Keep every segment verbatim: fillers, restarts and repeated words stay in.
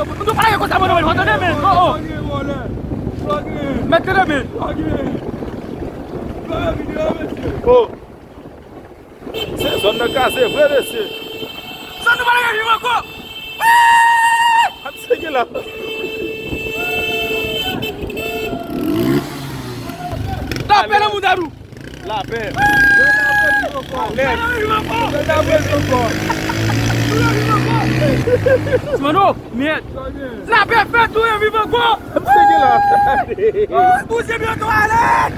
Nou pa lage konsa, mwen, mwen, tande, men. Oh, oh. Mèt tande, men. Oh. Se zòn nan kraze vre, mesye. Zòn nou pa lage viv ankò. Ap seke la. Lapè nan mouda nou. Lapè. Alèz. Simano, mèt. Lapè fèt, nou reviv ankò. Seke la. Bouzye byen twalèt.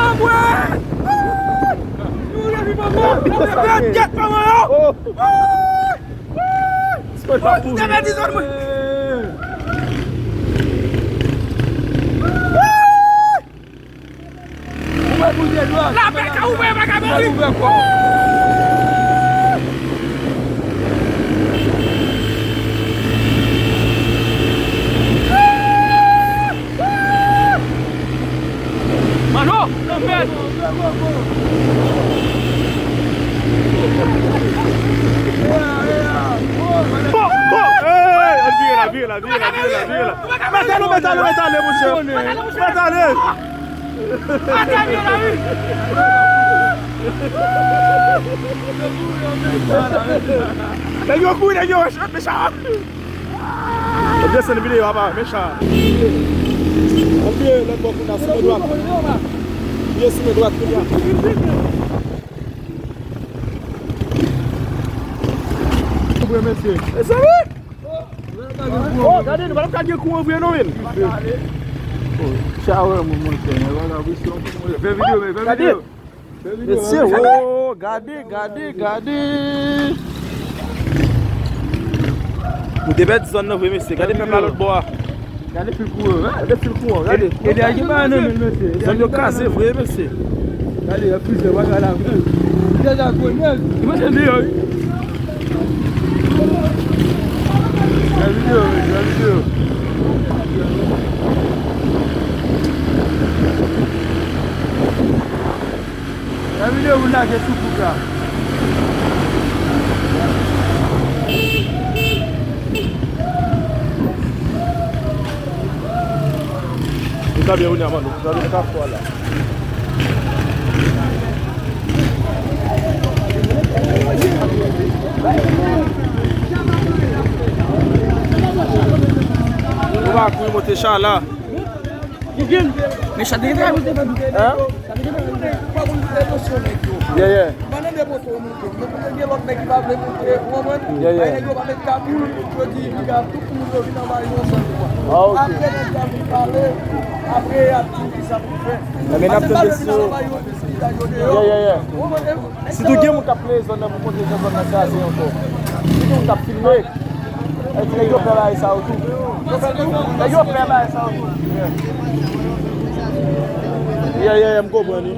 Anmwey. Nou reviv ankò. Lapè fèt, kèt manman yo. Te pèdi zòn mwen. Lapè ka ouvè vagabon wi. Mano, nan fèt. Bon, bon, hey, al vire la, vire la, vire la, vire la, vire la. Mete ale, mete ale, mete ale, monchè. Mete ale. Nèg yo kouri, nèg yo mechan. Desann videyo a pa mechan. Ann vire lòt bò kounye a, sou men dwat. Vire sou men dwat kounye a. Vre, mesye. Mezanmi! Oh, gade, nou pa t ap ka gen kouran vre non, men. Chawa, mon, mon chè, men, wala, wi, se yon moun. Fè videyo, men, fè videyo. Mesye, oh, gade, gade, gade. Nou te pèdi zòn nan vre, mesye. Gade pèp la lòt bò a. Gade fil kouran, gade fil kouran, gade. E, e dèyè gen bagay nan men l, mesye. Zòn yo kraze vre, mesye. Gade, y ap fize bagay la vre. Deja grenn. Li mete l deyò, wi. Fè videyo, fè videyo. Fè videyo pou n lage sou kout la. Nou ta byen vini a Mano, nou ta vin Kafou a la. Nou va kouri monte Chala. Men Chala te gen travay pou te fè tou. Hein? Chala te gen travay pou te fè. Yeah, yeah. Yeah, yeah. Ah, ok. Apre nèg la vin pale, apre y ap di ki sa pou fè. Men n ap tande si yo. Yeah, yeah, yeah. Sitou gen moun k ap pleye zòn nan pou montre jan zòn nan kraze ankò. Sitou moun k ap filme. Nèg yo pè bagay sa yo tou. Nèg yo pè bagay sa yo tou. Yeah, yeah, yeah, m konprann wi.